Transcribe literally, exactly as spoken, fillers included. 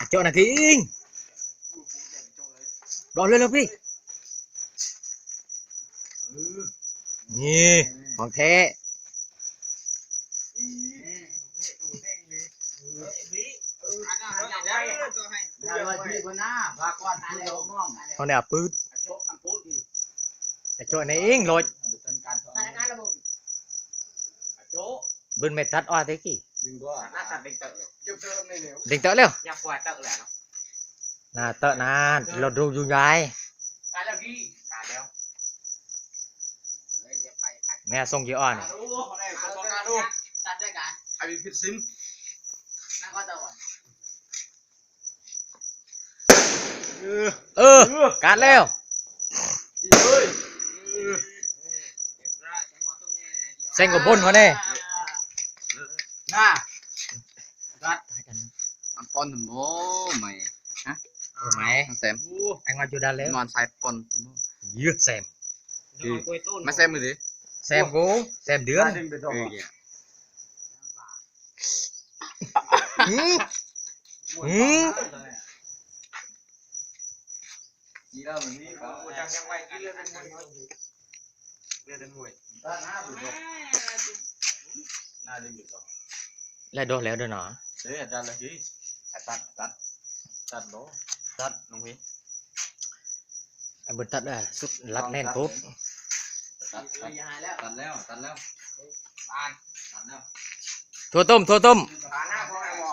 เจาะนาทีเอง รอเร็วๆพี่ นี่ ของแท้ เขาเนี่ยปืด ไอ้โจ้ในเองโลด บึ้นไม่ตัดอ้อเตะกี้ ดึงเตอะเร็ว หน้าเตอะนาน เราดูอยู่ยาย เนี่ยส่งกี่อ้อน ไอ้พิษสิน เออ กัดแล้ว เซ็งกับบนเขาแน่ น่า กัด อันป้อนถึงโอ้ไม่ ฮะ เออไหม แซม ไอ้งอนอยู่ด้านแล้ว นอนสายป้อนถึงโอ้ เยือกแซม มาแซมมือดิ แซมกู แซมเดือน เออเนี่ย อืม อืม แล้วโดนแล้วด้วยเนาะ เอ้ย ตัดละสิ ตัด ตัด ตัดบ่ ตัด น้องพี่ อันบนตัดอ่ะ สุดรัดแน่นปุ๊บ ตัด ตัด ตัดแล้ว ตัดแล้ว ตัดแล้ว ถั่วต้ม ถั่วต้ม ปาหน้าพ่อแม่บ่